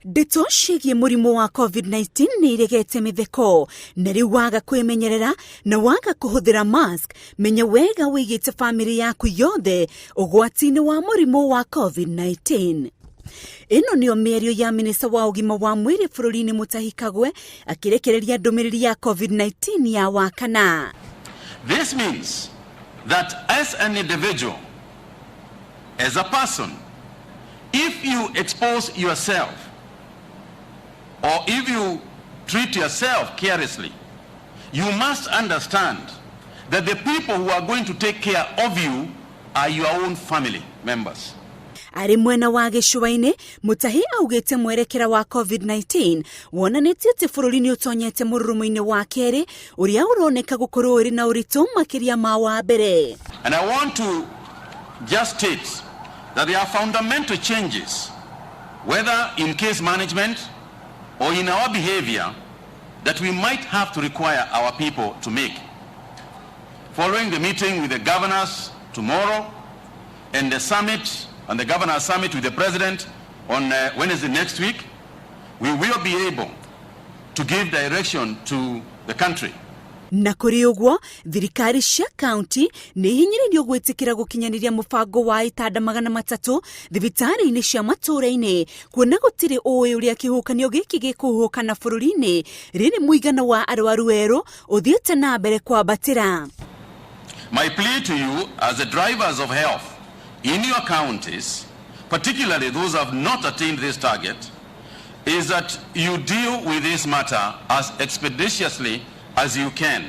Ndeto ciĩgiĩ mũrimũ wa COVID-19 nĩ iregete mĩtheko, na rĩu waga kwĩmenyerera na waga kũhũthĩra mask, menya wega wĩigĩte bamĩrĩ yaku yothe ũgwati-inĩ wa mũrimũ wa COVID-19. Ĩno nĩyo mĩario ya minista wa ũgima wa mwĩrĩ bũrũri-inĩ Mutahi Kagwe akĩrekereria ndũmĩrĩri ya COVID-19 ya Wakana. This means that as an individual, as a person, if you expose yourself or if you treat yourself carelessly, you must understand that the people who are going to take care of you are your own family members. Arĩ mwena wa gĩcũa-inĩ, Mutahi augĩte mwerekera wa COVID-19 wonanĩtie atĩ bũrũri nĩ ũtonyete mũrurumo-inĩ wa kerĩ ũrĩa ũroneka gũkorwo ũrĩ na ũritũ makĩria ma wa mbere. And I want to just state that there are fundamental changes, whether in case management or in our behavior, that we might have to require our people to make. Following the meeting with the governors tomorrow and the summit, and the governor's summit with the president on Wednesday next week, we will be able to give direction to the country. Na kũrĩ ũguo, thirikari cia kaunti nĩ ihinyĩrĩirio gwĩtĩkĩra gũkinyanĩria mũbango wa itanda 300 thibitarĩ-inĩ cia matũũra-inĩ, kuona gũtirĩ ũĩ ũrĩa kĩhuhũkanio gĩkĩ gĩkũhuhũkana bũrũri-inĩ rĩrĩ mũigana wa arwaru erũ ũthiĩte na mbere kwambatĩra. My plea to you as the drivers of health in your counties, particularly those who have not attained this target, is that you deal with this matter as expeditiously as you can,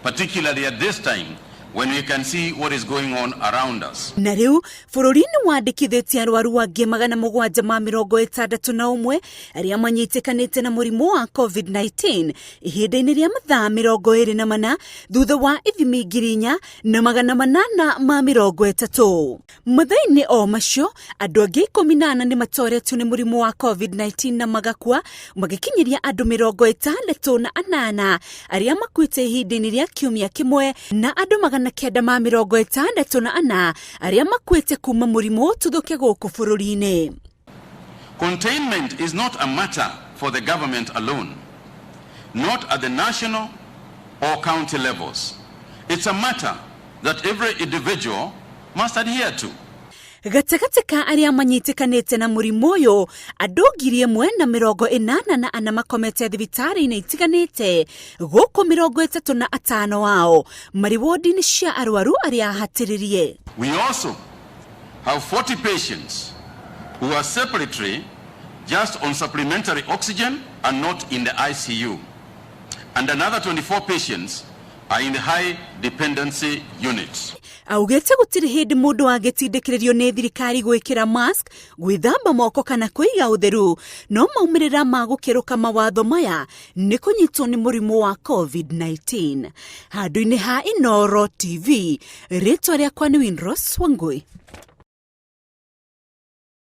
particularly at this time when we can see what is going on around us. Na rĩu bũrũri nĩ wandĩkithĩtie arwaru angĩ 761 arĩa manyitĩkanĩte na mũrimũ wa COVID-19 ihinda-inĩ rĩa mathaa 24 thutha wa ithimi 4830. Mathaa-inĩ o macio, andũ angĩ 14 nĩ matoretio nĩ mũrimũ wa COVID-19 na magakua, magĩkinyĩria andũ 68 arĩa makuĩte ihinda-inĩ rĩa kiumia kĩmwe, na andũ 964 arĩa makuĩte kuma mũrimũ ũtuthũke gũkũ bũrũri-inĩ. Containment is not a matter for the government alone, not at the national or county levels. It's a matter that every individual must adhere to. Gatagatĩ ka arĩa manyitĩkanĩte na mũrimũ ũyũ, andũ 1,084 makomete thibitarĩ-inĩ itiganĩte gũkũ 35 ao marĩ wodi-inĩ cia arwaru arĩa ahatĩrĩrie. We also have 40 patients who are separately just on supplementary oxygen and not in the ICU. And another 24 patients are in the high dependency unit. Augĩte gũtirĩ hĩndĩ mũndũ angĩtindĩkĩrĩrio nĩ thirikari gwĩkĩra mask, gwĩthamba moko kana kũiga ũtheru, no maumĩrĩra ma gũkĩrũka mawatho maya nĩ kũnyitwo nĩ mũrimũ wa COVID-19. Handũ-inĩ ha Inooro TV, rĩtwa rĩakwa nĩ Winros Wangui.